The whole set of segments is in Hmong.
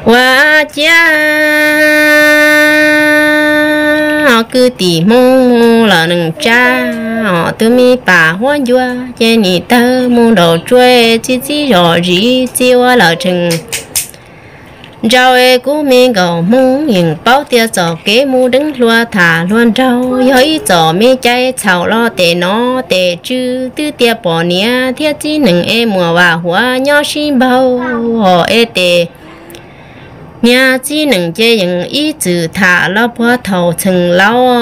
Ua ciav os, kwv tij Hmoob mus lawm neej tsa os, tus me pas huab ncua ces nim tawg mus nraum tsua, txi txiv zom zis txi ua lawm tseem ntsau. Es kuv me nkauj Hmoob yeej paub tias txoj kev mus deev hluas tham hluas nraug yog ib txoj me cai txhaum los tes no tes tswv twb tias pom niam thiab txiv neej es muaj vam huam nyob sib npaug os. Es tes niam txiv neej ces yeej ib txwm tham los puag thaum txheej laus.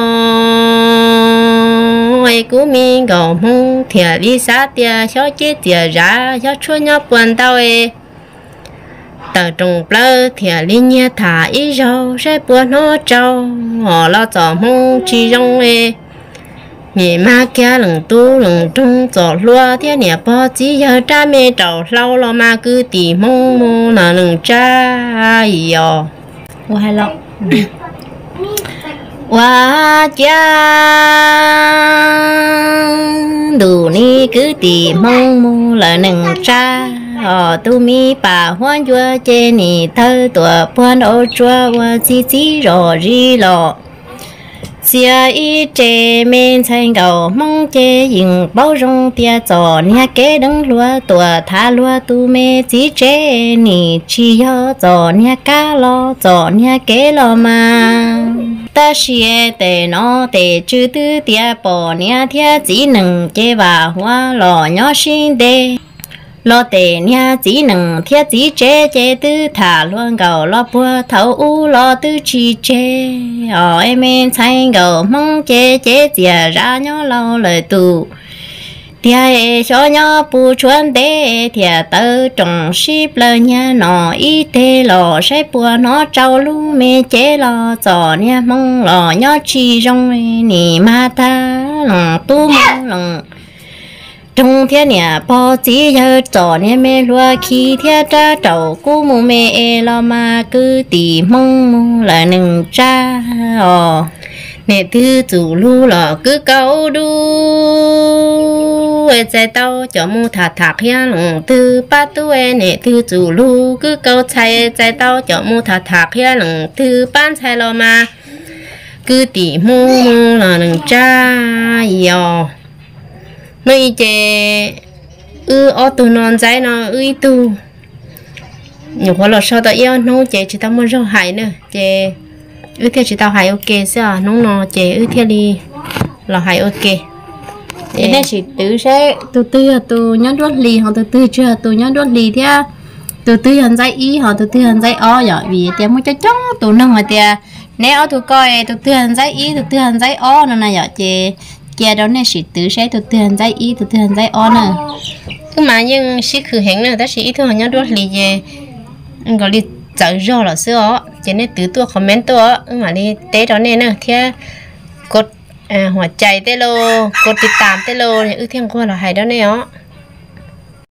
Es kuv me nkauj Hmoob thiaj li xav tias xyov cev txias zam xyov tshuav nyob puas ntau es tawm rooj plaws thiaj li nyiag tham ib zaug saib puas hnov tsau os. Los txoj Hmoob tsis zoo es nyem mag kiag leej tub leej roog, txoj hlua thiab niam pog txiv yawg rab me rau hlau los mas kwv tij Hmoob mus lawm neej tsa os. Ua ciav ntuj ni kwv tij Hmoob mus lawm neej tsa os, tus me pas huab ncua ces nim tawg tuaj puag nraum tsua ua txi txiv zom zis los txia ib re. Me ntxhais nkauj Hmoob ces yeej paub zoo tias txom nyag kev deev hluas tuaj tham hluas, tus me txiv tsev nim tsis yog txom nyag kab los txom nyag kev los mas. Tab sis tes no tes tswv twb tias pom niam thiab txiv neej ces vam huam los nyob sib ntev. Los tes niag txiv neej thiab txiv tsev ces twb tham hluas nkaus los puag thaum ub los twb tsis tseg os. Es me ntxhais nkauj Hmoob ces cev txias zam nyob laus lawm tus tiag es xyov nyob puas tshuav ntev thiaj tawm rooj sib plaws nyiag no ib teg los saib puas hnov tsau lub me cev los txom nyag Hmoob los nyob tsis zoo. Nim mag tag los tub mus los roog thiab niam pog txiv yawg txom nyag me hluas khi thiab rab raum kub mus me es los mas kwv tij Hmoob mus lawm neej tsa os. Niam twg txuj lug los kwv kaus dub es txais tau coj mus tham tham qhia leej twg pab tub es niam twg txuj lug kwv kaus txhais txais tau coj mus tham tham qhia leej twg pab ntxhais los mas kwv tij Hmoob mus lawm neej tsa os. Hnub i ces wb ob tug no ntxaib no wb ib tug nyuam qhuav los so tau ib ob hnub ces tsis tau muaj zog hais na ces wb thiaj tsis tau hais ua ke xwb os. Hnub no ces wb thiaj li los hais ua ke. Es nej sim twv seb tus twg yog tus nyob nruab hlis ho tus twg tsis yog tus nyob nruab hlis thiab tus twg yog ntxaib ib ho tus twg yog ntxaib ob yom, vim tias muaj coob coob tus nug hais tias neb ob tug ko tus twg yog ntxaib ib tus twg yog ntxaib ob no na yom, ces cia rau nej sim twv seb tus twg yog ntxaib ib tus twg yog ntxaib ob na. Wb mas yeej sib khwv heev na tab sis ib tug ho nyob nruab hlis ces nkaus li txawv zog lawm xwb os. Ces nej twv tuaj comment tuaj wb mam li teb rau nej na thiab kov huam cais tej los kov tiv tam tej los wb thiaj nquag los hais rau nej os.